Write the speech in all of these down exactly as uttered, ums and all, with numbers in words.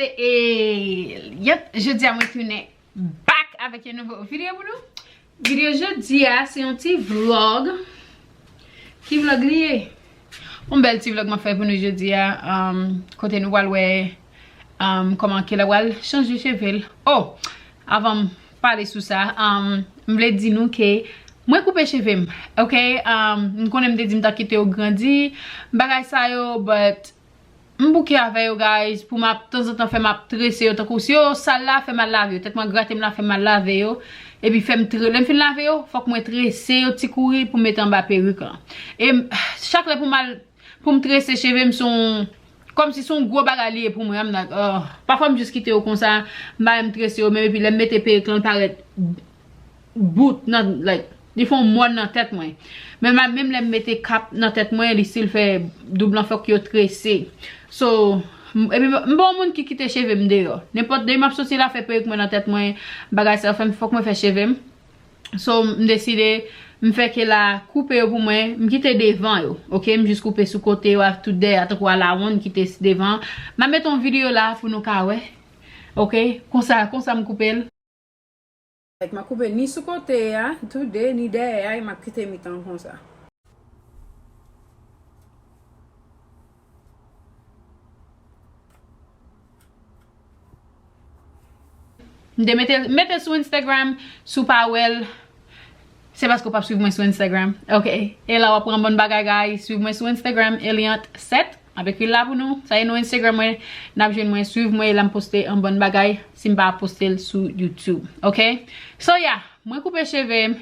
E, yep, jodi a mwen tounen back avèk yon nouvo videyo pou nou. Videyo jodi a, se yon ti vlog. Ki vlog li ye? Yon bèl ti vlog m ap fè pou nou jodi a, um, kote nou pral wè, um, kòman Kela pral chanje cheve l. Oh, avan m pale sou sa, um, m vle di nou ke mwen koupe cheve m, ok? Um, m konnen m te di m t ap kite yo grandi, bagay sa yo, but m bouke avè yo, guys, pou m ap tanzantan fè m ap trese yo, tankou si yo sal la, fè m al lave yo, tèt mwen grate m la, fè m al lave yo, epi fè m tre-, lè m fin lave yo, fòk mwen trese yo ti kouri pou m mete anba perik lan. E m, chak lè pou m al, pou m trese cheve m, se yon, kòmsi se yon gwo bagay li ye pou mwen, I'm like, oh. Pafwa m jis kite yo konsa, m pa menm trese yo menm, epi lè m mete perik lan, l parèt bout nan, like, li fè yon mòn nan tèt mwen. Men m, menm lè m mete kap nan tèt mwen, li still fè doub lan, fòk yo trese. So, m, epi m, m pa yon moun ki kite cheve m deyò. Nenpòt de m ap soti la, fè perik mwen nan tèt mwen, bagay sa yo fè m, fòk mwen fè cheve m. So, m deside, m fè Kela koupe yo pou mwen, m kite devan yo, ok? M jis koupe sou kote yo ak tout dèyè a, tankou a la wonn, kite devan. M ap mete yon videyo la pou nou ka wè, ok? Konsa, konsa m koupe l. Like, m ap koupe ni sou kote a, tou de, ni dèyè a, e m ap kite mitan konsa. M te mete, mete sou Instagram, si w pa wè l, se paske w p ap swiv mwen sou Instagram. Ok. E la w ap pran bon bagay, guys. Swiv mwen sou Instagram, Eliante sèt. M ap ekri l la pou nou. Sa e non Instagram mwen. N ap jwenn mwen, swiv mwen, e la m poste an bon bagay si m pa poste l sou YouTube. Ok? So, yeah, mwen koupe cheve m.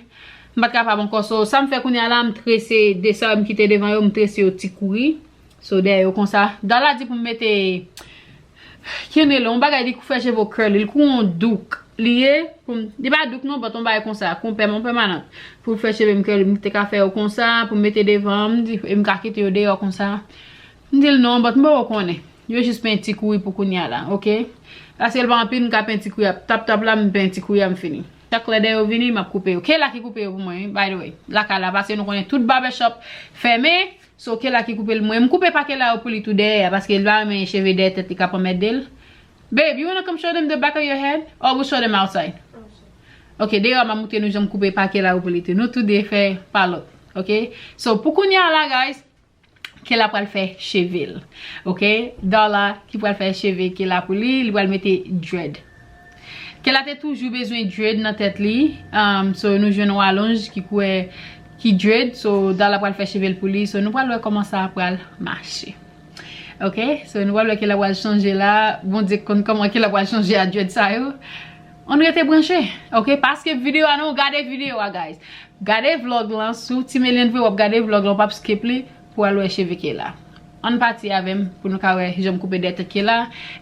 M pa t kapab ankò. So, sa m fè kounye a la, m trese de sa yo m kite devan yo, m trese yo ti kouri. So, dèyè yo konsa. Dala di pou m mete, ki rele, yon bagay li kou fè cheve w curly, li kou yon douk. Li ye, pou m, li pa douk non, but yon bagay konsa, kou pèm, yon pèmanant. Pou fè cheve m curly, m te ka fè yo konsa, pou m mete devan, m di, e m ka kite yo deyò konsa. M di l non, but m poko konnen. Yo jis penyen ti kouri pou kounye a la, ok? Paske l pa anpil, m ka penyen ti kouri a, tap tap la, m penyen ti kouri a, m fini. Chak lè dèyè yo vini, m ap koupe yo. Kela ki koupe yo pou mwen, wi, by the way. Lakay la, paske nou konnen tout barbershop fèmen. So, Kela ki koupe l mwen. M koupe pa Kela yo pou li tou dèyè a, paske l pa renmen cheve dèyè tèt li k ap anmède l. Babe, you wanna come show them the back of your head? Or we show them outside? Ok, deyò a, m ap montre nou jan m koupe pa Kela yo pou li tou. Nou tou de fè pa lòt, ok? So, pou kounye a la, guys, Kela pral fè cheve l, ok? Dala ki pral fè cheve Kela pou li, li pral mete dread. Kela te toujou bezwen dread nan tèt li. Um, so, nou jwenn yon alonj ki kwè ki dread. So, Dala pral fè cheve l pou li. So, nou pral wè kòman sa pral mache. Ok? So, nou pral wè Kela pral chanje la. Bondye konn kòman Kela pral chanje a dread sa yo. Ann rete branche, ok? Paske videyo a non, gade videyo a, guys. Gade vlog lan, si w Team Eliante vre, w ap gade vlog lan, w p ap skip li. Pou al wè cheve Kela. Ann pati avè m pou nou ka wè jan m koupe dèyè tèt Kela.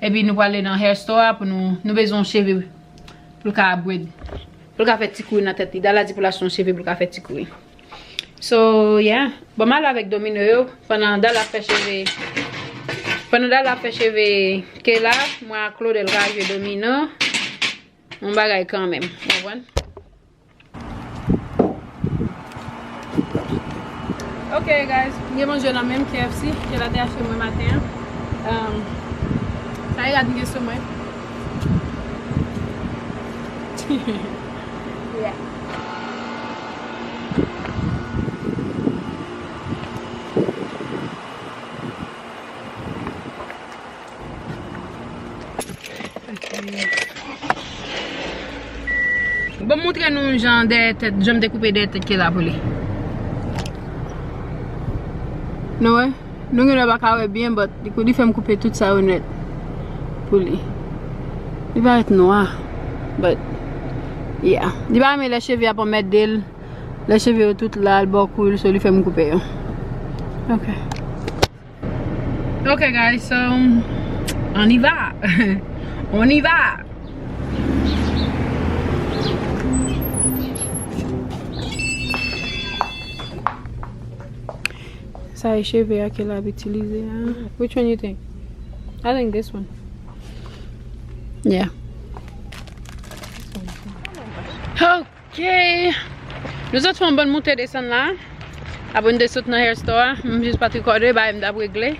Epi nou prale nan hair store a pou nou, nou bezwen yon cheve pou l ka braid. Pou l ka fè ti kouri nan tèt li. Dala di pou l achte yon cheve pou l ka fè ti kouri. So, yeah. Bon, m ale avèk domino yo. Pandan Dala ap fè cheve, pandan Dala ap fè cheve Kela, mwen ak Claudel ka jwe domino. Yon bagay kanmenm. Ou konprann? Ok, guys, m gen manje nan men m, K F C, Kela te achte mwen maten an. Um, sa e rad m gen sou mwen. Yeah. Ok. Bon, m montre nou jan dèyè tèt, jan m te koupe dèyè tèt Kela pou li. Nou wè? Nou gen dwa pa ka wè byen, but li kou-, li fè m koupe tout sa yo nèt pou li. Li parèt nwa, but, yeah. Li pa renmen lè cheve ap anmède l, lè cheve yo tout la, l bò kou l, so li fè m koupe yo. Ok. Ok, guys, so, on y va. On y va. Sa e cheve a ke l ap itilize a. Which one you think? I think this one. Yeah. This one. Oh. Ok. Nou sot fè yon bann moute desann la. Apre n te sot nan hair store a. M jis pa t rekòde bagay m t ap regle.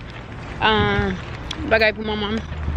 Ah, bagay pou manman m.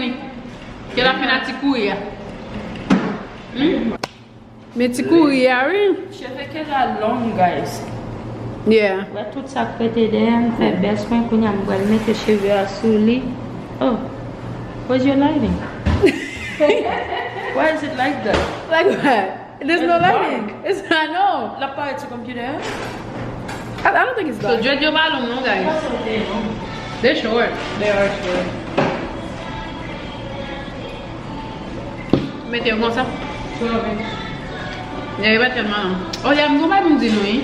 fini. Kela fini a ti kouri a. Hmm? Men ti kouri a, wi. Cheve Kela long, guys. Yeah. Wè tout sa k rete dèyè, m fè bès mwen, kounye a m pral mete cheve a sou li. Oh, where's your lighting? Why is it like that? Like what? There's no lighting. It's, I know. L ap parèt sou kòm ki dèyè? I, I don't think it's dark. So, dread yo pa long non, guys. They short. They are short. Mete yo konsa. Yeah, yo pa tèlman long. Oh, yeah, m gon bagay pou m di nou, wi.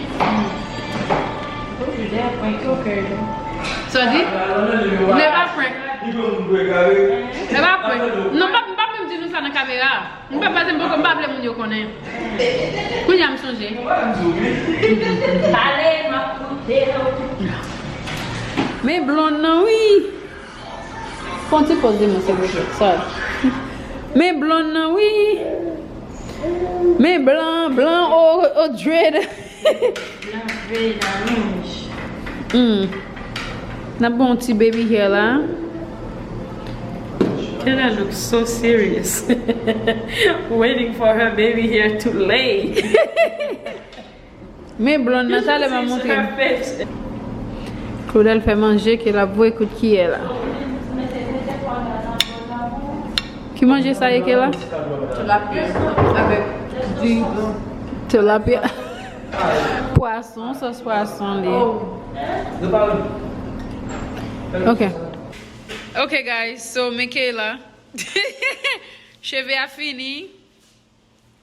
Sa w di? Lè pa prank. Lè pa prank. Non, m pa, m pa menm di nou sa nan kamera. M pa pase m poko, m pa vle moun yo konnen. Kounye a m sonje. Pale, m ap koute w. Men blonde nan, wi. Fè yon ti pòz de mwen, silvouplè. Sorry. Men blonde nan, wi. Men blan, blan, o, o dread. Blan vre nan wouj. Hmm. N ap bon ti baby hair la. Kela looks so serious. Waiting for her baby hair to lay. Men blonde nan, talè m a montre. Claudel fè manje, Kela voye kout kiyè la. Ki manje sa ye, Kela? Tilapia avèk di. Tilapia. Pwason, sòs pwason li. Ok. Ok, guys, so men Kela. Cheve a fini.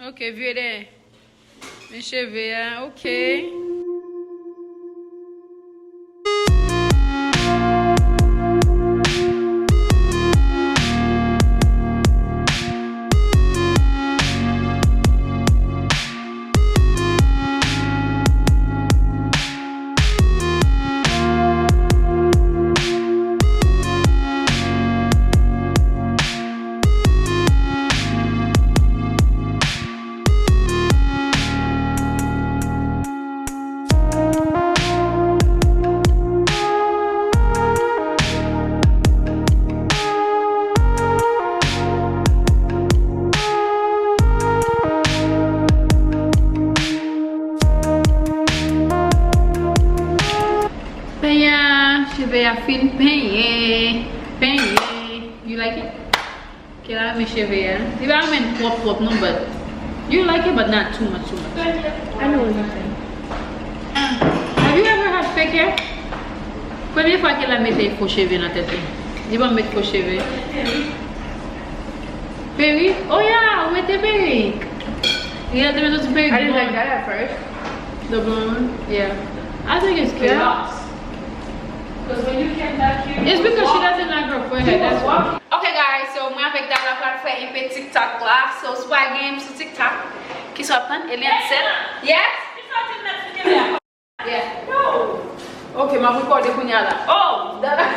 Ok, vire dèyè. Men cheve a, ok. Penyen, cheve a fin penyen. Penyen. You like it? Kela renmen cheve a. Li pa renmen twòp twòp non, but you like it, but not too much, too much. I know what you're saying. Have you ever had fake hair? Premye fwa Kela mete fo cheve nan tèt li. Li ban m met fo cheve. Perik? Oh yeah, ou mete perik. Li te mete yon ti perik blond. I didn't like that at first. The blonde one? Yeah. I think it's cute. Yeah. It's because she doesn't like her forehead, that's why. Okay guys, so mwen avèk Dala pral fè enpe TikTok la. So, si w pa gen m sou TikTok, kisa w ap tann? Eliante Sèt. Yes? Yeah. Ok, m ap rekòde kounye a la. Oh! Dala,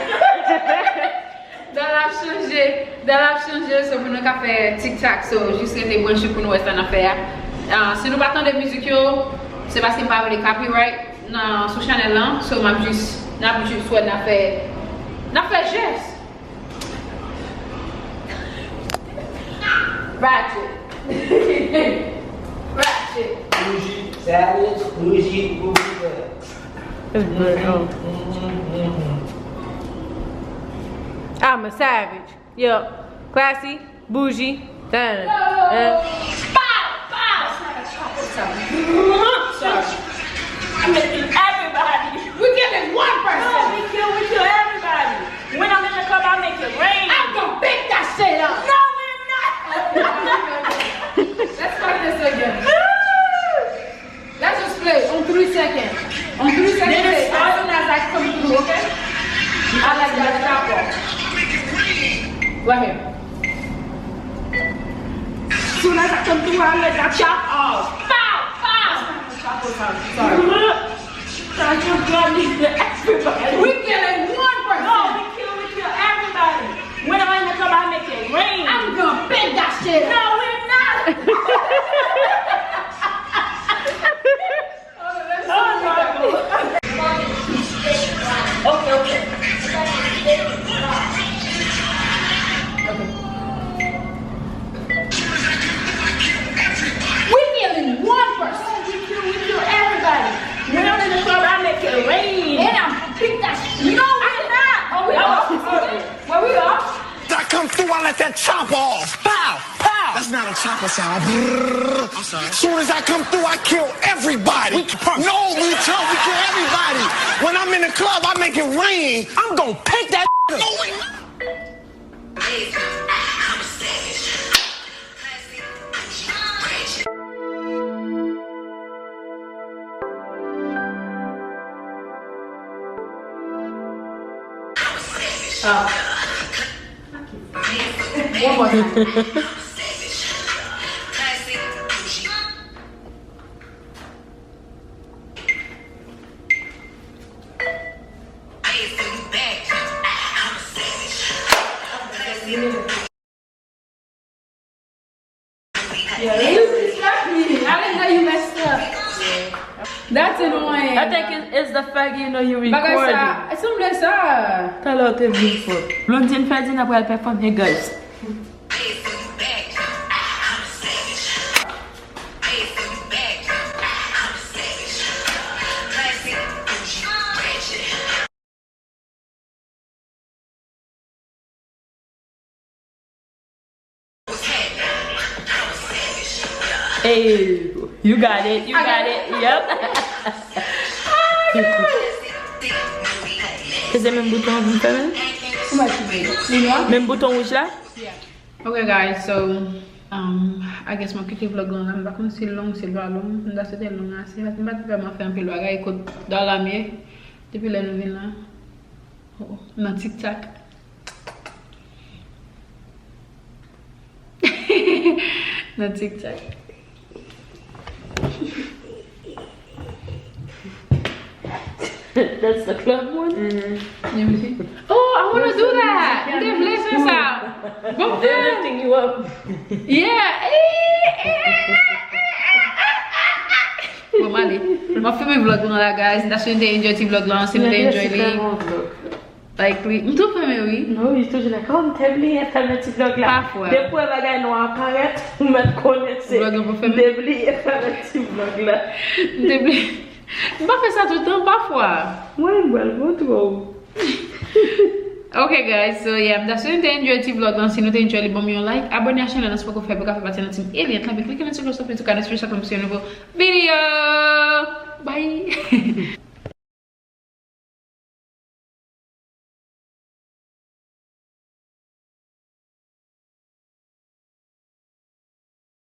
Dala ap chanje. Dala ap chanje, so pou nou ka fè TikTok. So, jis rete branche pou nou wè sa n ap fè a. Ah, si nou pa tande mizik yo, se paske m pa vle copyright nan, sou chanèl lan. So, m ap jis, n ap jis wè n ap fè, n ap fè jès. Ratchet. Ratchet. Bougie, savage, bougie, bougie. It's good, oh. I'm a savage. Yup. Classy, bougie. Dun, dun. Pow! Pow! Sorry. I'm making everybody. We killing one person. No, we kill, we kill everybody. When I'm in the club, I make it rain. I'm gonna beat that shit up. No, we're not. Let's try this again. Let's just play on three seconds. On three seconds. Then as soon as I come through, okay? I like that chopper. Right here. Soon as I come through, I let that chop off. Pow! Pow! Chopper sound. Sorry. Thank you, God, this to everybody. We killing one person. No, we kill, we kill everybody. When I'm in the club, I make it rain. I'm gonna bend that shit. No, we're not. Oh, no, no. Okay, okay. We killing one person. We kill, we kill everybody. When I'm in the club, I make it rain. And I'm big that shit. No, we're not. Oh, we off. Where we off? I come through, I let that chopper off. Pow! Pow! That's not a chopper sound. Brrr. I'm sorry. Soon as I come through, I kill everybody. We, no, we kill, we kill everybody. When I'm in the club, I make it rain. I'm gonna pick that up. No, we not. Ah. One more time. Yeah, you distract me. I didn't know you messed up. That's annoying. I think it, it's the fact you know you recording. Bagay sa, sanble sa. Talè w te vin fò. Blondine Ferdinand pral pèfòme, hey guys. Hey, you got it, you got it, yep. Se menm bouton an pou m fèmen? Menm bouton wouj la? Ok guys, so, um, I guess mwen kite vlog lan la. M pa konn si l long, si l pa long. M ta swete l long ase, paske m pa t vrèman fè anpil bagay kot Darlam ye depi lè nou vin la. Oh, nan TikTok. Nan TikTok. That's the club one? Mm-hmm. Oh, I wanna do that. M te vle fè sa. Bon, they're lifting you up. Yeah. Bon, m ale. M ap fèmen vlog lan la, guys. M ta swete nou te enjoy ti vlog lan. Si nou te enjoy li, like li. M tou fèmen, wi. Non, wi, toujou la. Kòm m te bliye fèmen ti vlog la. Pafwa. Depi w wè bagay nou aparèt, ou mèt konnen se. Vlog lan pou fèmen? M te bliye fèmen ti vlog la. M te bliye. M pa fè sa tout tan, pafwa. Mwen, m pral montre w. Ok, guys, so, yeah, m ta swete nou te enjoy ti vlog lan. Si nou te enjoy li, ban m yon like. Abòne a chanèl lan, si w poko fè, pou w ka fè pati nan team Eliante lan. Epi klike nan ti kloch lan, pou w ka notifye chak lè m poste yon nouvo videyo. Bye!